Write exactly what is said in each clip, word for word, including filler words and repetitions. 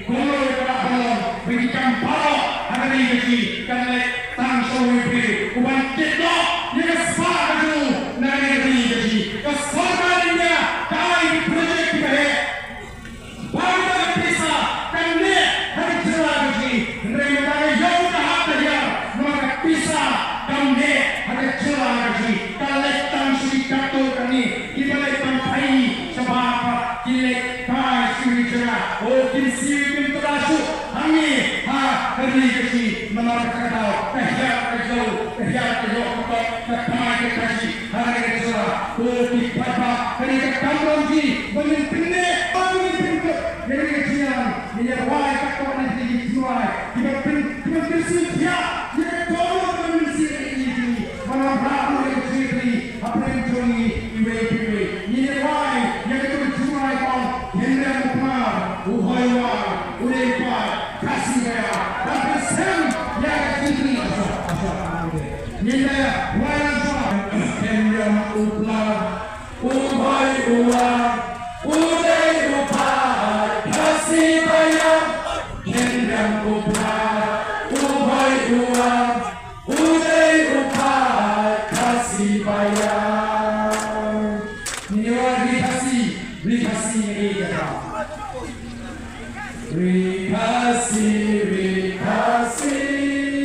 Kumno ka la ban long ba ki kam baroh ha ka ri ka jong ngi kan leit tang sha uwei u briew uban kit noh ïa ka spah ka jong u na ka ri ka jong ngi. Ka sorkar India ka ai ki project kiba heh. Ba ka pisa kan neh ha ka jylla ka jong ngi. Hynrei mynta ka ïoh ka hap ka hiar namar ka pisa kam neh ha ka jylla ka jong ngi. Ka leit tang sha ki katto katne kiba leit ban phai shabar ba ki leit kai sha ki jaka. O kim siew kim tla shuh hangne ha ka ri ka jong ngi namar ka daw ka hiar ka jong ka hiar ka jong ka pop ka tmai ka khaji ha ka jong ka. Ko ki paidbah, kane ka kam jong ngi ba ngin pynneh, ba ngin pynkut ïa kane ka jingïalang. Ngin ïa wai katto katne ki jingwai kiba pyn, kiba pynsngewthuh ïa ka dohnud ka mynsiem ka jong ngi ba ngin wanrah ïa ka jingïatylli hapdeng jong ngi iwei pa iwei. Ngin ïa wai ïa ka jingwai kong Hynrem u Pnar, u Hoi u Ar, u Dei u Paid, Khasi Baiar, ban pynsngew ïa ka jingkylli. Ngin ïa wai lang shuwa. Hynrem u Pnar, u Hoi u Ar, u Dei u Paid, Khasi Baiar. Hynrem u Pnar, u Hoi u Ar, u Dei u Paid, Khasi Baiar. Ngi wan Ri Khasi, Ri Khasi ngi ïa ka. Ri Khasi, Ri Khasi,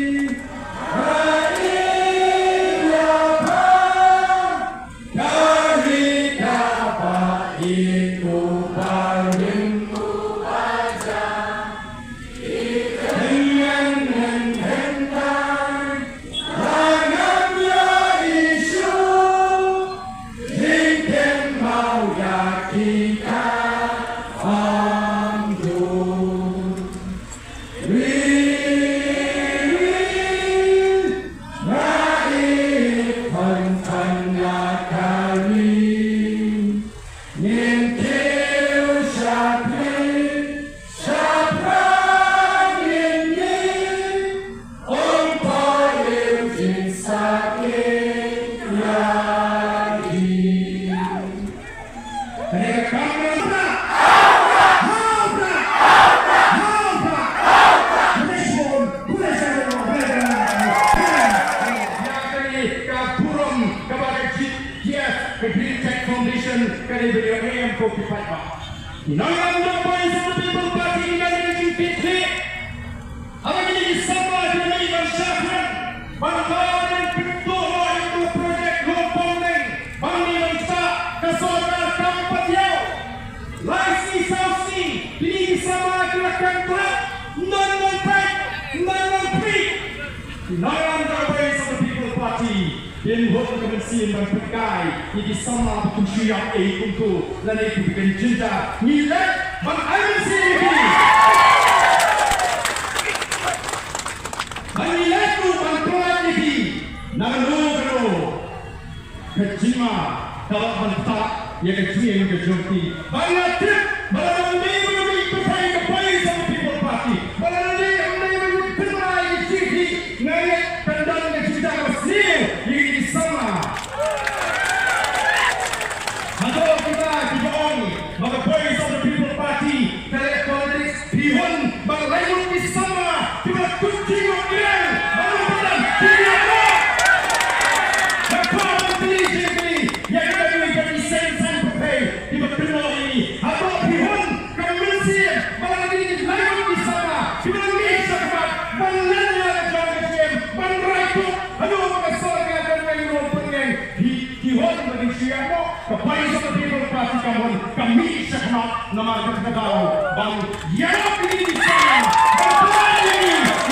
Ri Khasi. Ka ri kaba ïeit uba rim uba jam. Hynmen hynmen tai la ngam ïohi shuh. Jingkynmaw ïa ki ka ong jur. Ri, ri, nga ïeit khon khon ïa ka ri. Ngin kiew sha phi, sha phi ngin ïeit. Ym poi lem jingsakhih ïa ki. Kane ka kam ka long. Hau Prah! Hau Prah! Hau Prah! Hau Prah! Ïa kane ka burom kaba ka G T S, ka Green Tech Foundation, ka dei ba ïa em ko ki paidbah. Ki nongïalam jong ka Voice of the People Party, ngi ïa ka jingkitkhlieh. Haba kine ki samla ki mih ban shah kren ban kren ban pynduh ïa ka project Lum Pongdeng ba mih ban shah, ka sorkar kam pat ïaw. Lai sngi saw sngi kine ki samla ki la kren khlem don nongpeit, don nongpeit. Ki nongïalam jong ka Voice of the People Party, pynhun ka mynsiem ban pynkai ïa ki samla ba kim shu ïap ei kumto lane kiba kynjynjar. Ngi leit ban ai mynsiem ïa ki. Ba ngi leit ruh ban pyllait ïa ki na kano kano ka jingma, ka lah ban ktah ïa ka jingim ka jong ki. Ba nga tip ba lada ym dei ba ngi pynphai ïa ka Voice of the People Party, ba lada ym dei ba ngi pynphai ïa ka G T, nga ngeit kan don ka jingtip ba sniew ïa ki samla. Hato kita kiba ong ba ka Voice of the People Party ka leh politics, phi hun ba la ngut ki samla kiba la kut jingmut ïa, ba la padan ki ïa ko. Ba ko ban pynlong jingkylli ïa kita kiba ki seng saiñ pyrthei kiba kynnoh ïa ngi. Hato phi hun ka mynsiem ba la ngut ki samla kiba la mih shakhmat ban len ïa la jong ka jingim ban rai tuk haduh ba ka sorkar kan ïa ngi ruh pynngeng. Phi Ki hun ba kin shu ïa noh, ka Voice of the People Party ka hun, ka mih shakhmat namar kata ka daw ban ïa noh ïa ki samla, ban pyllait ïa ki.